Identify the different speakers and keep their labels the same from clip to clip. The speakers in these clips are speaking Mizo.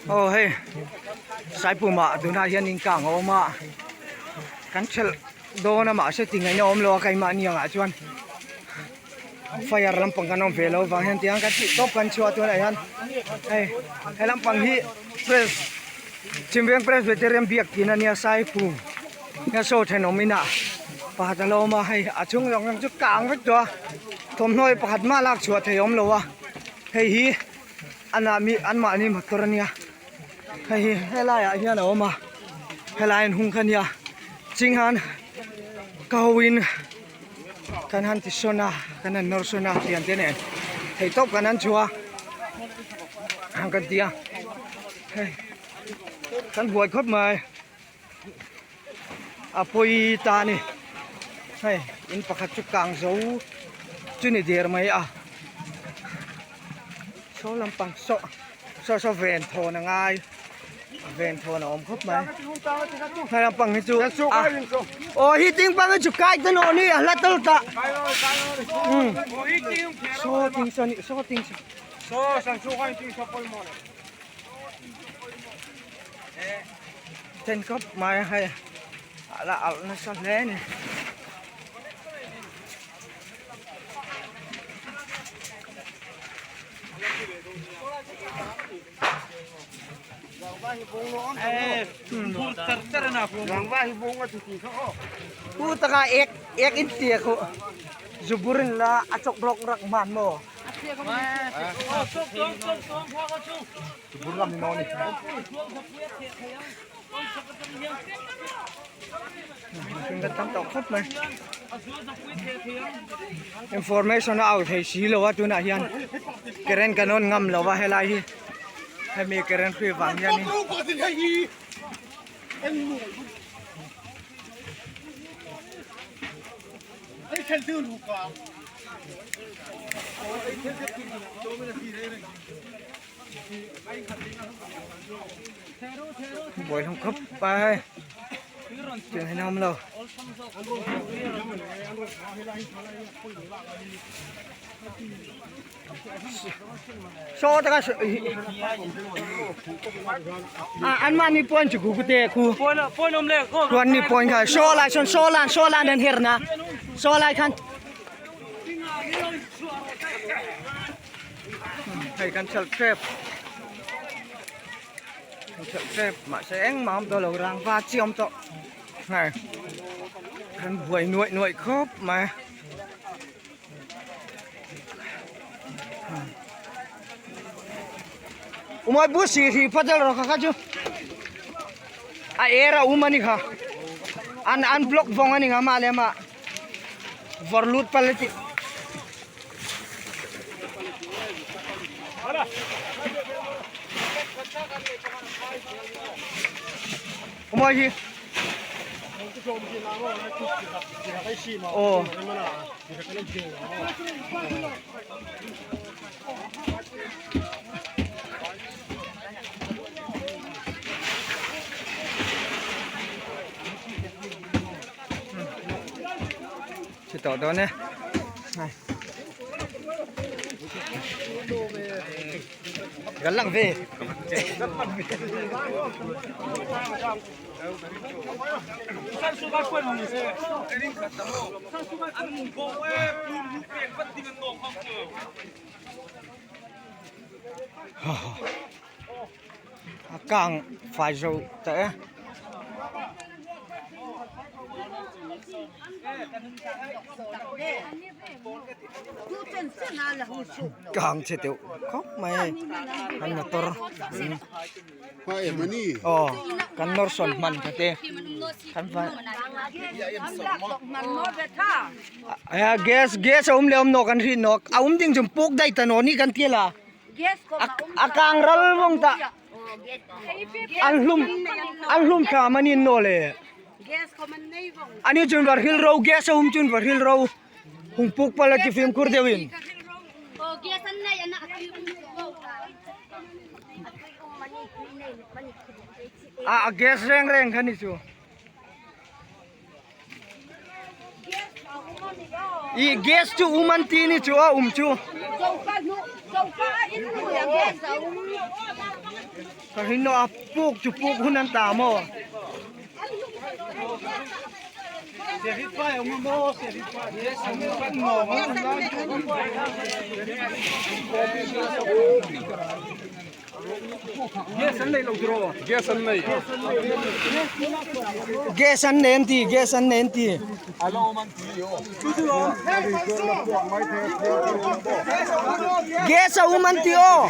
Speaker 1: Aw hei Saipumah tunah hian in kang a awm a kan thelh dawn a mahse tingaihna awm lo a keimahni angah chuan fire lampang kan awm ve loh avang hian tiang kan tih tawp kan chhuah tunah hian hei he lampang hi press Chhimveng Presbyterian biak tih na nia Saipum hian saw thenawm inah pakhat a lo awm a hei a chhung zawng zawng chu kang vek tawh a thawmhnaw hi pakhat mah lak chhuah thei a awm lo a hei hi anah mi anmahni motor a nia hei hi helai ah hian a awm a helai an hung kha a nia ching han ka ho in kan han ti sawn a kan han nawr sawn a thian te nen theihtawp kan han chhuah a kan ti a hei kan buai khawp mai a pawi ta a ni hei in pakhat chu kang zo chu ni der mai a saw lampang saw saw saw ven thawn a ngai ven thawn a awm khawp mai hei lampang hi chu a aw hi ting pang hi chu kai te nawh ni a hla tal ta um saw ting saw ni saw ting saw Then khawp mai a hei a la alh nasa hle a ni. Pu taka ek ek in tia khu zuburin la a chok rawk rak man maw. Mihring kan tam tawh khawp mai information a au thei si lo a tunah hian current kan on ngam lo a helai hi hemi current hrui vang hianin. Buai hlawm khawp mai tiang hian a awm lo. Saw taka a an mahni point chu ku te khu chuan ni point kha saw lai sawn saw lan saw lan an her na saw lai khan hei kan chelh tep kan chelh tep mahse engmah a awm tawh lo rangva chi a awm tawh hei kan buai nuaih nuaih khawp mai. Umai bu si ri patel ro kha kha chu a era um ani kha an an block vong ani nga ma le ma vor lut pal ti Umai hi Aw. Chhi tawh dawn e. Hai. Kan lang ve. A kang fai zo ta e. Kang che teuh khawp mai hei an motor aw kan nawr sawn hman kha te kan vai a gas gas a awm leh awm nawk an hrin nawk a awm ding chu puk daih ta naw ni kan tia la a kang ral vawng ta an hlum an hlum thla mani an naw le ani chun var hil ro gas a awm chun var hil ro hung puk pala chi fimkhur deuhin. A gas reng reng kha ni chu. I gas chu um an ti ni chu a um chu. Ka rin a puk chu puk hun an ta maw. Gas an nei lo tiraw?
Speaker 2: Gas an nei.
Speaker 1: Gas an nei an ti, gas an nei an ti. Gas a um an ti aw.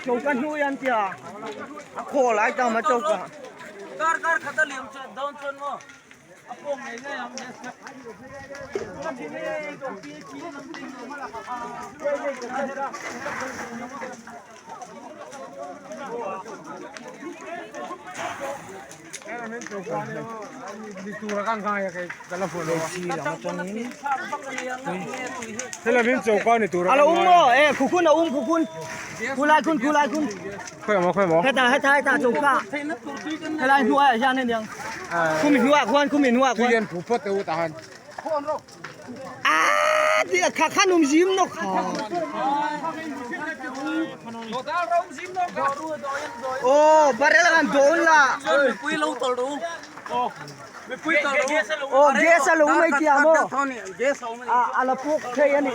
Speaker 1: Choka hnu an tia a khaw lai ta ma choka.
Speaker 3: Kar kar khat a liam chuan dawn chuan maw a pawng ngei ngei ang
Speaker 1: A lo um maw e khukhun a um khukhun khulai khun khulai khun heta heta heta choka helai hnuaiah hian aniang khumi hnuaiah khuan khumi hnuaiah khuan Aa ti kha khan um zim nok kha. Oh barrel kan don la.
Speaker 3: Mipui lo tol ru. Mipui tol ru.
Speaker 1: Oh gas a lo mai tia mo. A ala puk thei ani.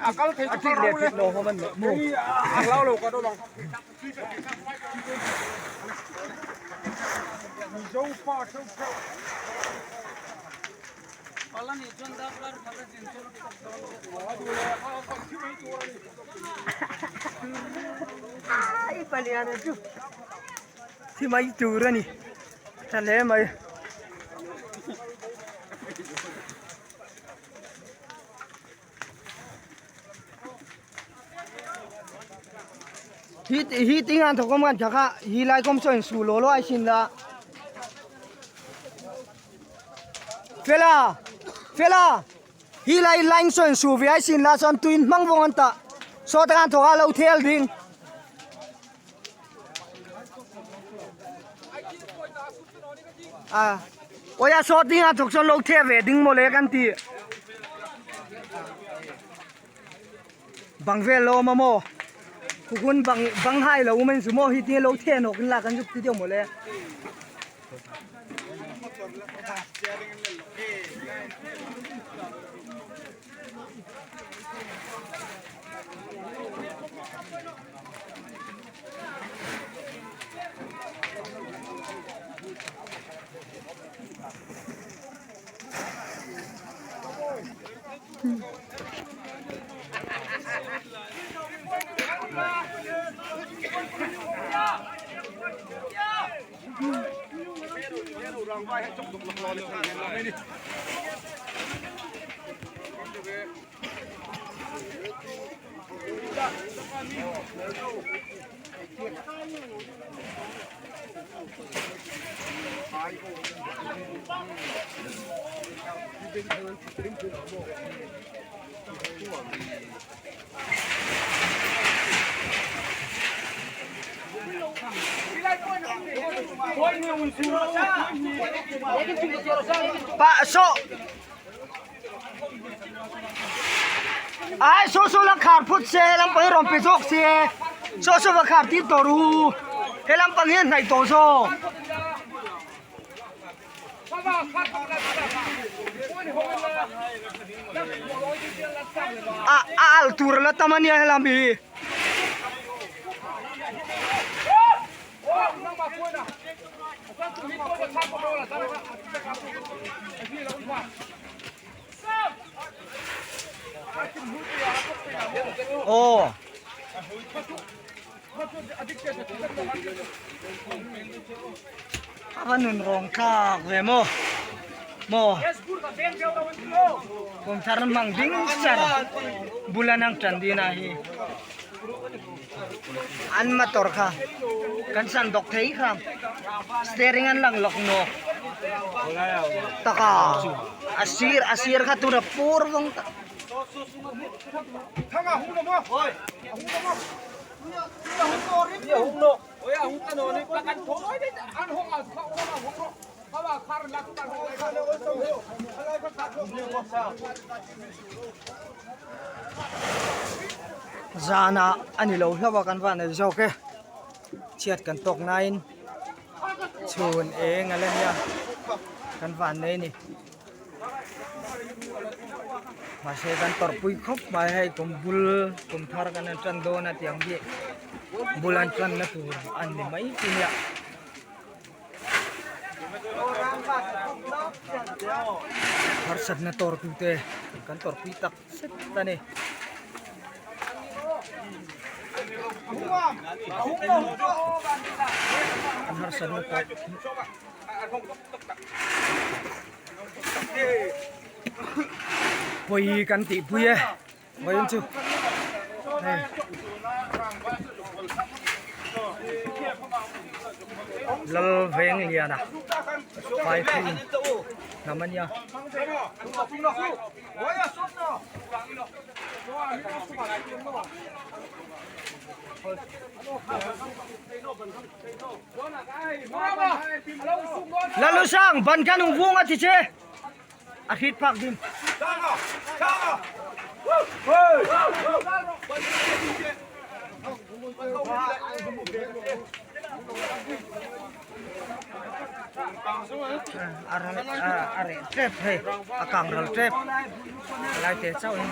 Speaker 1: A thik leh thik lo ho man mu. Ai palian chu thi mai tur a ni tha hle mai. Hi hi ting an thawk awm kan thak a hi lai kawm saw in su law law ai sin la fela fela hi lai line saw in su ve ai sin la chuan tuin hmang vawng an tah saw tak an thawk a lo thel ding. A awia saw ding a thawk chuan lo theh ve ding mawle kan ti bang vel lo awm a maw kukun bang bang hai lo awm a inzu maw hi tinge lo theh nawk in lak an zuk ti deuh mawle. Pa so Ai so so la khar phut se lampang hi rawn pe zawk se so so va khar tir tawh ru he lampang hian hnaih tawh zawk. A a al tur a la tam ania helam hi. Aw. A va nun rawng thlak ve maw maw kum thar hmang ding char bula nang tan dina hi an motor kha kan san dawk thei kha steering an lang lawk nawk taka a sir a sir kha tuna pur vawng tak. Zanah a ni lo hlauh a kan van ei zawk e chhiat kan tawk nain chhun eng a la nia kan van nei a ni. Mahse kan tawrhpui khawp mai hei kum bul kum thar kan han tan dawn a tiang hi bul an tanna tur an ni mai chu nia. Harsatna tawrtute kan tawrhpui tak zet a ni. An harsatna tawrh. Pawi kan tih pui e vawiin chu hei Lalvengliana Paiphum hnam a nia. Lalusang ban kan ung vung a ti che a hrit phak din. A reh tep hei a kang ral tep lai te chauh in.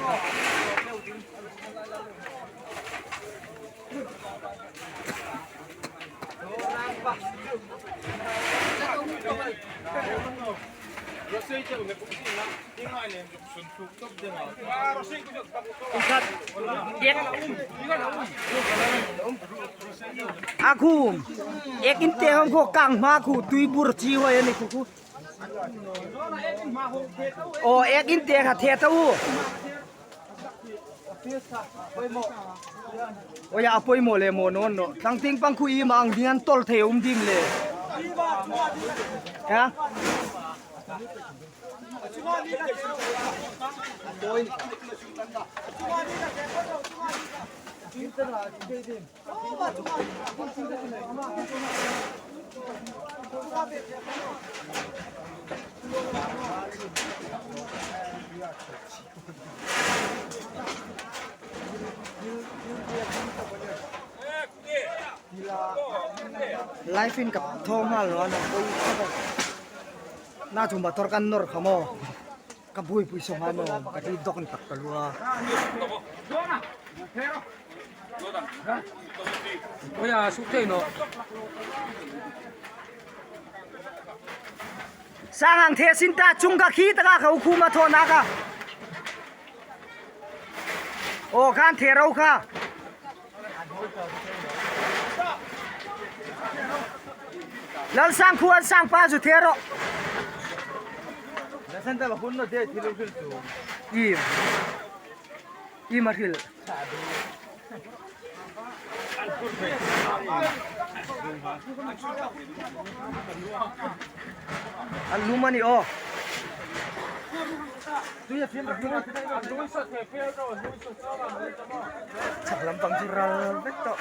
Speaker 1: A khu ek in te hong khu kang hma khu tui bur chi hoi ani khu khu o ek in te kha the ta u Oia a pawimawh leh maw nawn rawh tlangting pang khu i mah ang ding an tawl thei a awm dim le ha Live in ka thaw nghal lo a nang pawh i khawp a na chu motor kan nawr kha maw ka buaipui saw nghal maw ka ti dawk ni tak ka lu a. Sang ang the sin ta chung ka khi taka ka ukhum a thaw na ka. Aw khan the ro kha. Lal sang khu an sang pa zu the ro. I i ma thil. An lum a ni aw. Chak lampang chu ral vek tawh.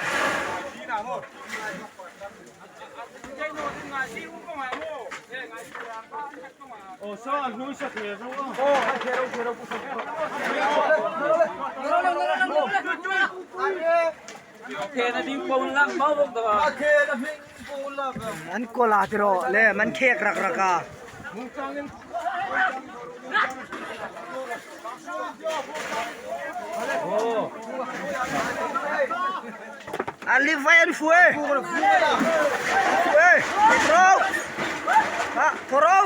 Speaker 1: An kawl a tiraw le man khek rak rak a. A li vai an fu e. Fu e. Bro. Thaw ro.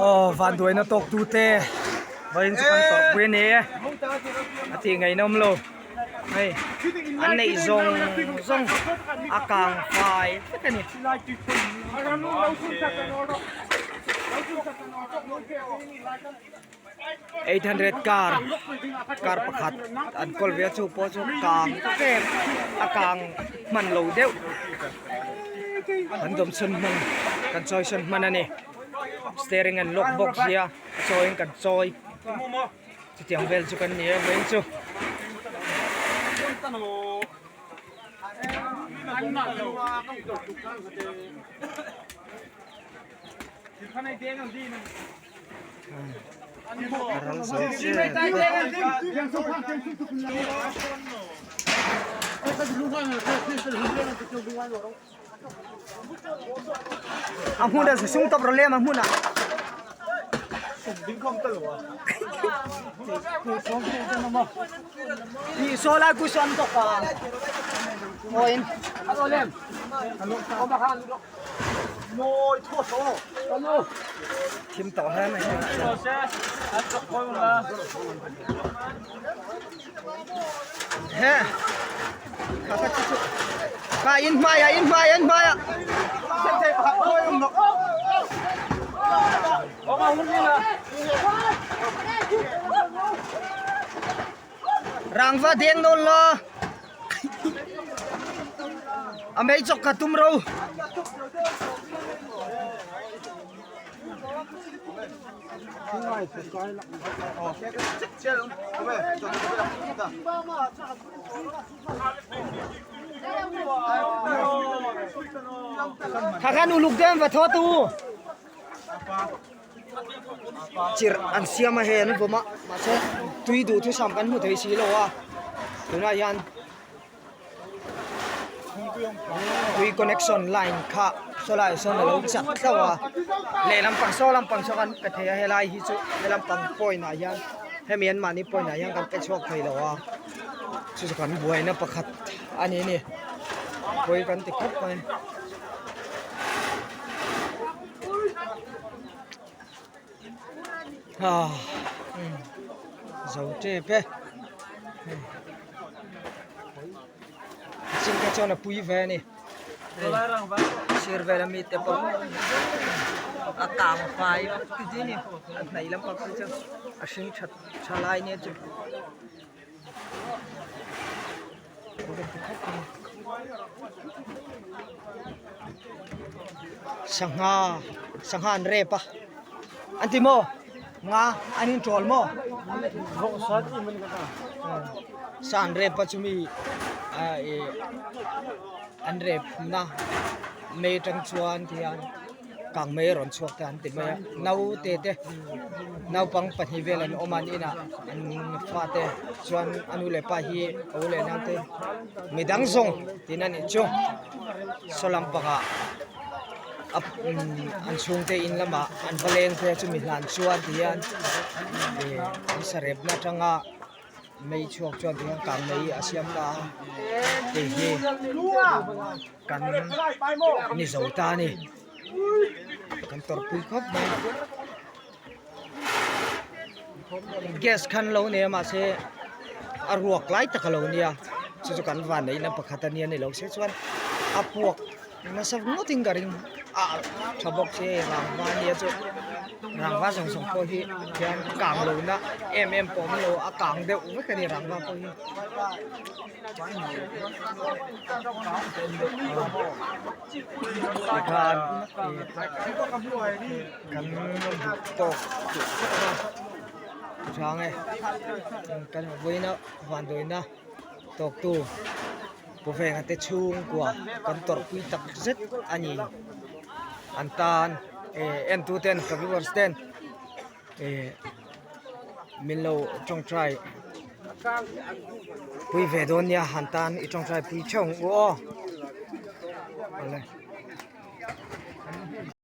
Speaker 1: Aw vanduaina tawk tu te vawiin chu kan tawrhpui a ni e a tih ngaihnawm lo hei an neih zawng zawng a kang fai vek a ni. 800 car car pakhat an kawl ve a chu pawh chu kang tlem a kang hman lo deuh kan dawm chhan hman kan chawi sawn hman a ni steering an lock bawk sia a chawiin kan chawi chutiang vel chu kan ni a vawiin chu. A hmun a sung tawp rawh lem a hmun ah ih saw lai ku sawn bawk a aw in thim tawh hle mai he kha in hmaiah in hmaiah in hmaiah rangva deng dawn la a mei chawk kha tum ro. Kha khan uluk deuh an va thaw tu. Chirh an siam a hei an vawm a mahse tui duh thusam kan hmu thei si lo a tunah hian tui connection line kha saw lai sawn a lo chat hlauh a lehlam pang saw lampang saw kan pe thei a helai hi chu helampang point ah hian hemi an mahni point ah hian kan pe chhuak thei lo a chu chu kan buaina pakhat a ni a ni pawi kan ti khawp mai. Ah zo tep e chin te chuan a pui ve a ni sir vel ami te pawh a kang fai vak ti chi ni a hnaih lampang phei chu a hring tha tha lai nia chu. Sangha sangha an rep a an ti maw nga an in tawl maw sa an rep a chumi ah ih an rep na mai atang chuan tihian kang mai a rawn chhuak ta an ti mai a naute te naupang pahnih vel an awm a an inah an fate chuan a nu leh pa hi a u leh naute midang zawng tihna a nih chu saw lampangah a an chhungte in lamah an va leng phei a chumi hlan chuan tihian ih an sarepna atanga mei chhuak chuan tihian kang mei a siam ta a hei hi. Kan ni zo ta a ni kan tawrhpui khawp mai gas khan lo nei a mahse a ruak lai tak a lo nia chu chu kan van neihna pakhat a nia ni lo se chuan a puak nasa ngawt in ka ring a tha bawk se rangva nia chu rangva zawng zawng pawh hi khian kang lo na em em pawh a awm lo a kang deuh vek a ni rangva pawh hi. Tikhan ih kan duh tawk duh phawt a chang e kan vawiina vanduaina tawktu pu Venga te chhungkua kan tawrhpui tak zet a ni an tan eh entu ten ka viewers ten. Eh min lo tawngtai pui ve dawn nia han tan i tawngtai pui theuh ang u aw. Awle.